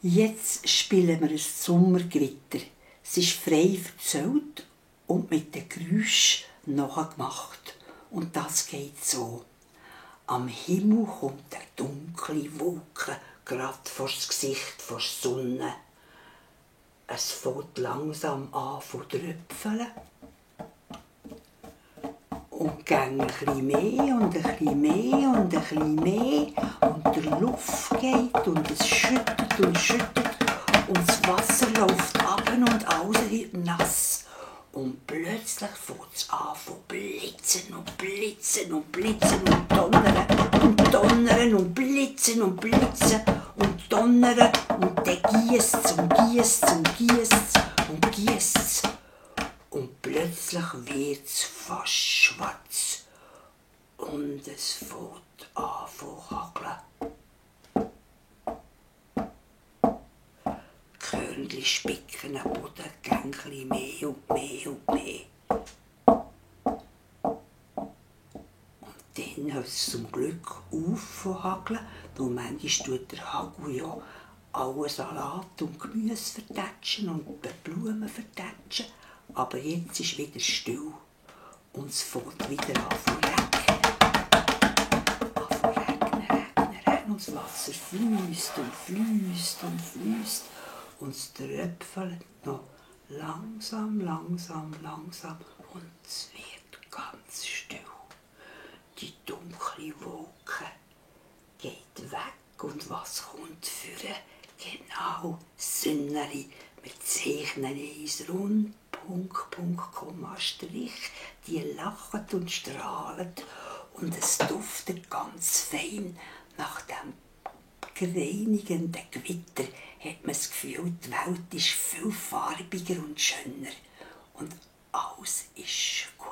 Jetzt spielen wir ein Sommergewitter. Es ist frei erzählt und mit den Geräuschen nachgemacht. Und das geht so. Am Himmel kommt eine dunkle Wolke grad vors Gesicht vor der Sonne. Es fängt langsam an zu tröpfeln. Und geht ein bisschen mehr und ein bisschen mehr und ein bisschen mehr. Und der Luft geht und es schüttet und schüttet. Und das Wasser läuft ab und alles wird nass. Und plötzlich fängt es an zu blitzen und blitzen und blitzen und donnern und donnern und blitzen und blitzen und donnern. Und dann giesst es und giesst es und giesst es und giesst es. Und plötzlich wird es fast schwarz und es fängt an zu hageln. Körnchen spicken am Boden, gängchen mehr und mehr und mehr. Und dann hört es zum Glück auf zu hageln, weil manchmal tut der Hagel ja alle Salat und Gemüse vertatschen und die Blumen vertatschen. Aber jetzt ist wieder still und es fängt wieder an zu regnen. Regnen und das Wasser fließt und fließt und fließt. Und es tröpfelt noch langsam, langsam, langsam und es wird ganz still. Die dunkle Wolke geht weg und was kommt führen? Genau, Sünneli. Wir zeichnen eins rund, Punkt, Punkt, Komma, Strich. Die lachen und strahlen und es duftet ganz fein. Nach dem gereinigenden Gewitter hat man das Gefühl, die Welt ist viel farbiger und schöner. Und alles ist gut.